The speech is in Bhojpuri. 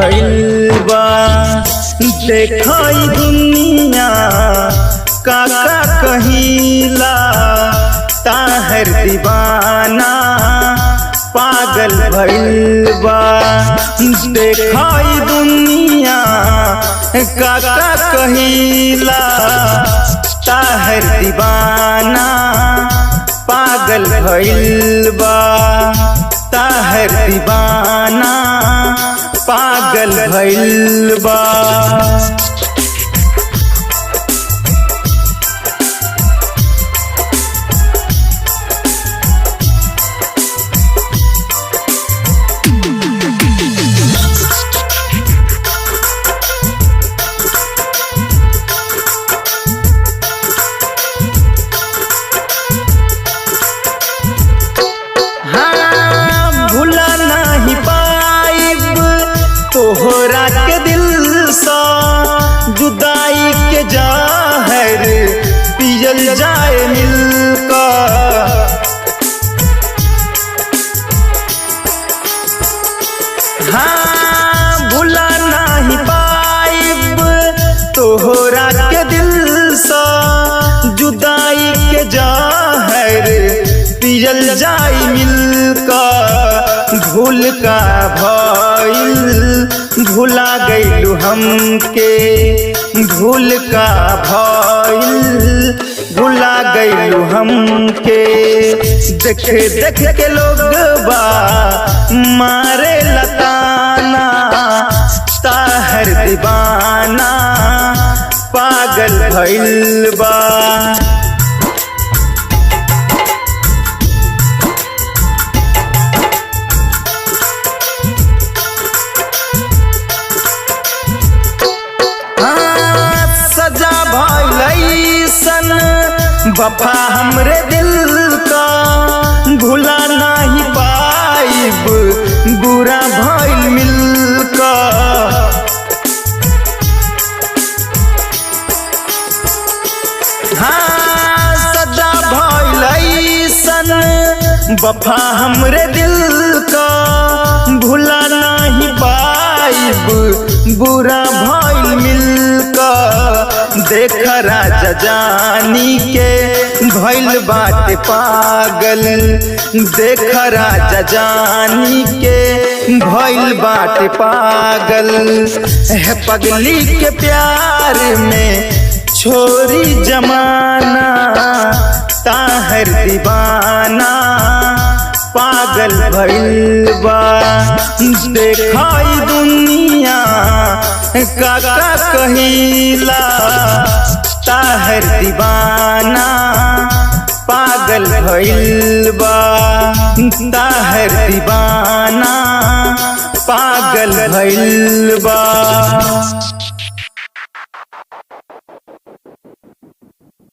भइल बा। देखई दुनिया काका कहिला ताहर दीवाना पागल भइल बा। देखई दुनिया काका कहिला ताहर दीवाना पागल भइल बा। ताहर दीवाना पागल भइल बा। हाँ, भुला नहीं पाइब तोहरा के दिल सा, जुदाई के जाहर पियल जाए मिलकर। हाँ, भुला नहीं पाइब तोहरा के दिल सा, जुदाई के जाहर पियल जाई मिलकर। भूल का भइल भुला गइलू हमके, भूल का भइल भुला गइलू हमके। देख देख के लोग बा मारे लताना ताहर दीवाना पागल भइल बा। हाँ, सजा भइल वफा हमरे दिल का, भुला नहीं पाइब बुरा भइल मिलका। हाँ, सजा भइल वफा हमरे दिल का, भुला नहीं पाइब बुरा भइल मिलका। देख राजा जानी के भइल बाटे पागल, देख राजा जानी के भइल बाटे पागल। है पगली के प्यार में छोरी जमाना ताहर दीवाना पागल भइल बा। देखई दुनिया काका कहिला ताहर दीवाना पागल भइल बा। ताहर दीवाना पागल भइल बा।